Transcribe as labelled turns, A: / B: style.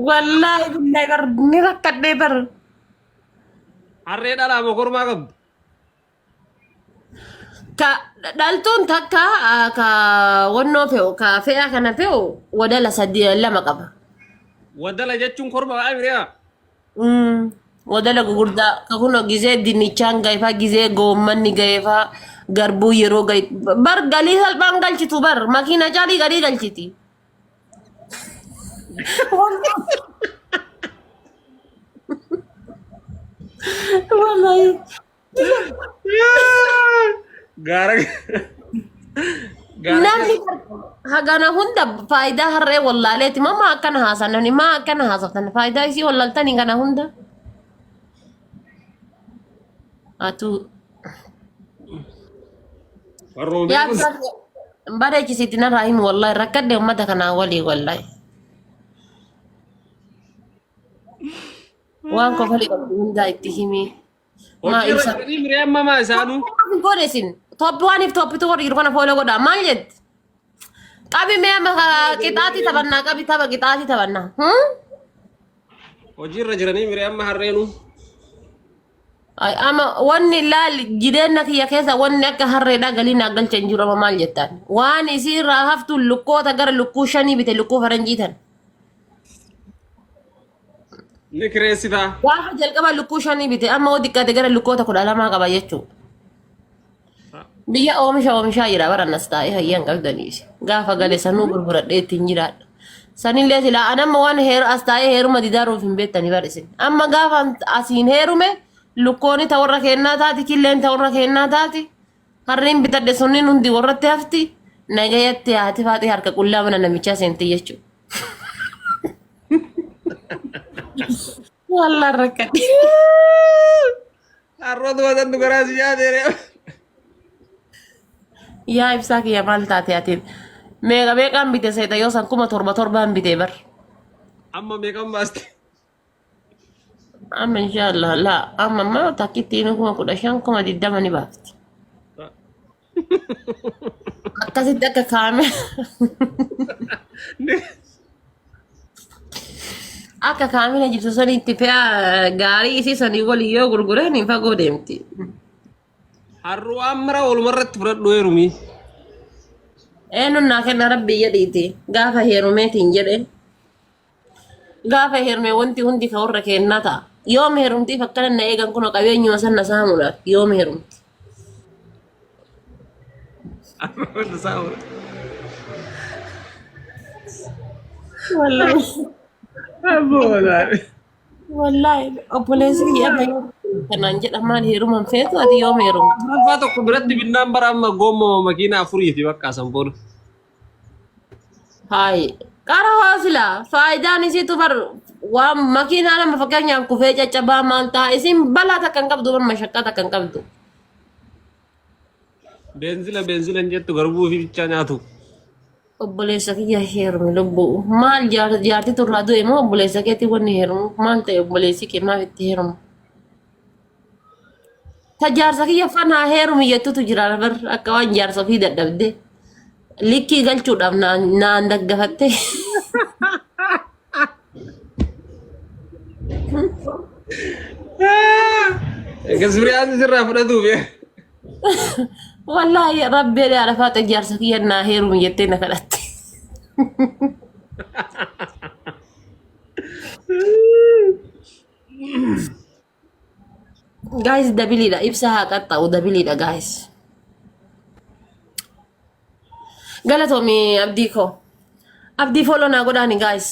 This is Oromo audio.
A: Wallaahi billaahi bar ni rakkadhee bar.
B: Harree dhalaa moo kormaa qabdi?
A: Ka dhaltuun takka ah, ka wannoo fe'u ka fe'aa kana fe'u wadala sadii lama qaba.
B: Wadala jechuun korma ba'a miriyaa?
A: Wadala gugurdaa ka kunoo gizee dinnichaan ga'eefaa gizee goommanni ga'eefaa garbuu yeroo ga'e bar galii salphaan galchitu bar makiina caalii galii galchiti. Wallahi.
B: Gaara gaara
A: Namni hagana hunda faayidaa harree wallaaleeti. Mama akkana haasan namni maa akkana haasoftan faayidaa isii wallaaltanii kana hunda. Atuu
B: Warroomee
A: yaa
B: kun
A: bareechisiitti narraa himi wallahi rakkadhe uummata kanaa walii wallahi. Waan kofali qabdu hundaa itti himi. Maa
B: Hojii irra
A: ibsa.
B: jiranii miree amma maa isaanuu.
A: Hin goone isin. Tooppi waaniif tooppitu warri jiru kana fooloo godhaa. Maal jetti? Qabi mee amma qixaatii taphannaa qabi tapha qixaatii taphannaa. Hmm?
B: Hojii irra jiranii miree amma harreenuu.
A: Ay, Amma wanni laal jireenya kiyya keessa wanni akka harreedhaa galii naa galcha hin jiru amma maal jettaan? Waan isii irraa haftu lukkoota gara lukkuu shanii bite lukkuu faranjii tan.
B: Ni kireessitaa.
A: Gaafa jalqaba lukkuu shanii bite amma hoo xiqqaate gara lukkoota 12 qaba jechuudha. Biyya oomisha oomishaa jira barannas taa'ee hayyaan qabdaniis. Gaafa gale sanuu gurguradhee ittiin jiraadha. Sanillee silaa an amma waan heeru as taa'ee heeruma didaaruuf hin beektani bar isin. Amma gaafa asiin heerume lukkooni ta warra keennaa taati killeen ta warra keennaa taati harreen bitadhe sunniin hundi warratti hafti nagayatti haati faaxee harka qullaa mana namichaa seenti jechuudha. Wallaan rakkadhe.
B: Harroota wasantu garaa si nyaateere.
A: Yaa ibsaa kiyya maal taate ati meeqa meeqaan bite seeta yoo san 7,000 torbaan bite bar.
B: Amma meeqan baaste?
A: Amma inshaallah laa amma amma takkittiin 15,000 20,000 ni baafti. Akkasitti akka kaame akka kaamina jirtu sanitti fe'aa gaarii isii sanii waliin yoo gurguran fagoo deemti.
B: Har'uu waan mara walumarratti fudhadhu heerumi.
A: Eenyuun naa kenna rabbi jedhiiti gaafa heerumeetiin jedhe gaafa heerume wanti hundi ka warra kennaa ta'a. Yoom heerumtiif akkana na eegan kun qabeenyuma san na saamuudhaaf yoom heerumti. Wallaahi. Wallaahi obboleessi kiyya amma yoo kanaan jedha maal heeruman feetu ati yoom heerumta?
B: Afuraffaa tokko biratti binnaan bara amma goomma makiina afurii fi bakka san booda.
A: Hayi qara hoo silaa faayidaan isiitu bar waan makiinaa nama fakkeenyaaf kufee caccabaa maal ta'a isin balaa takka hin qabdu bar mashaqqaa takka hin qabdu.
B: Beenzila beenzila hin jettu garbuu fi bichaa nyaatu.
A: Obboleessa kiyya heerumi lubbuu maal jaartii turraa du'e moo obboleessa keetii wanni heerumu maal ta'e obboleessi kee maaf itti heeruma. Ta jaarsa kiyya fanaa heerumi jettutu jira bar akka waan jaarsa ofii dadhabde likkii galchuudhaaf naan naan daggafatte.
B: Egas biriyaan sirraa fudhatuuf.
A: Wallaahi rabbi jedhee haadha faaxee jaarsa kiyya naa heerumi jettee na kadhatte. Guys dabiliidha ibsa haa qaxxa'u dabiliidha guys. Galatoomi abdii koo. Abdii follow naa godhaani guys.